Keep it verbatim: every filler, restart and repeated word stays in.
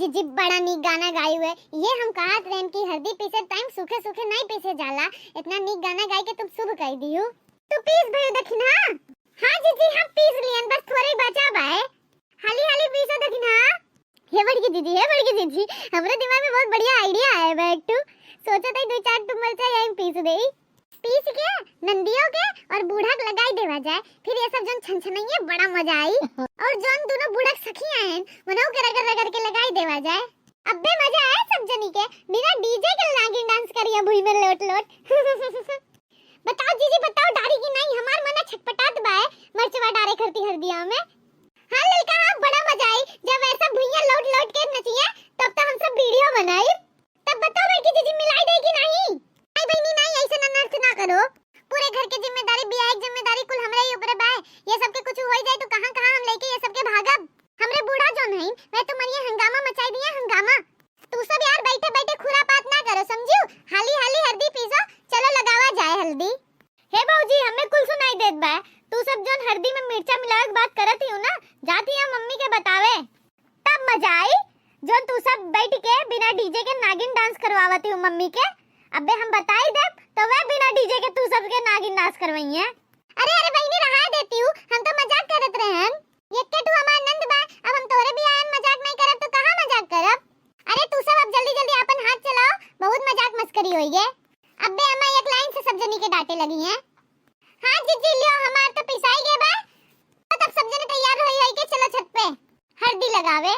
जी, बड़ा नीक गाना गाई हुए। ये हम कहत रहन कि हरदी पीसे टाइम सूखे सूखे नहीं पीसे जाला। इतना नीक गाना गाई के तुम शुभ कह दियो। तू पीस भइयो दखिनहा। हाँ जीजी, हम पीस लियन, बस थोड़े ही बचा बाए। हाली हाली पीसो दखिनहा। हे बड़की जीजी, हे बड़की जीजी, हमरे दिमाग में बहुत बढ़िया आइडिया आया बा एक ठो। सोचत हई दो चार ठो मरचा यहीं पीस देई। पीस के नंदियो के और बूढ़ा के लगाई देवा जाए, फिर ये सब जौन छनछनइये बड़ा मजा आई। और जौन दोनों बूढ़ा के सखी आएन, उन्हों के रगड़ रगड़ के लगाई देवा जाए। अब्बे मजा आए सब जनी के, बिना डीजे के नागिन डांस करिया भुई में लोट लोट। बताओ जीजी, बताओ डारी की नहीं, हमार मना छटपटात बाए मरचवा डारे खरती हरदिया में। हाँ ललका, हाँ बड़ा मजा आई, जब ऐसा भुइया लोट लोट के नचिए तब तो हम सब वीडियो बनाई। तब बताओ बड़की जीजी, मिलाई दे कि नहीं? नहीं बहनी नहीं, ऐसे ना नर्स ना करो। पूरे घर के जिम्मेदारी, बियाह के जिम्मेदारी कुल हमरे ही ऊपर बाए। ये सबके कुछ हो जाए तो कहाँ कहाँ हम लेके ये सबके भागब? हमरे बूढ़ा जौन हईन, वह तो मरिए हंगामा मचाई दिए, हंगामा। तू सब यार बैठे बैठे खुरापात ना करो, समझियो? हाली हाली हरदी पीसो, चलो लगावा जाए हल्दी। हे भौजी, हमें कुल सुनाई देत बा। तू सब जौन हरदी में मिर्चा मिलावे के बात करत ही हो ना, जाती है मम्मी के बतावे। तब मजा आई, जौन तू सब बैठ के बिना डीजे के नागिन डांस करवावत ही हो मम्मी के। अबे हम बताई देब, तो वह बिना डीजे के तू सबके नागिन डांस करवइहें। अरे, अरे बहिनी, रहा देती हूँ, हम तो मजाक करत रहन। ये के तू हमार नंद बा, अब हम तोहरे बियाह में मजाक नहीं करब तो कहाँ मजाक करब? अरे तू सब अब जल्दी जल्दी अपन हाथ चलाओ, बहुत मजाक मस्करी होई गे। अबे अम्मा एक लाइन से सब जनी के डांटे लगी हैं। हाँ जीजी, लियो, हमार तो पिसाई गए बा, तो तब सब जने तैयार होई होई के चलो छत पे हरदी लगावे।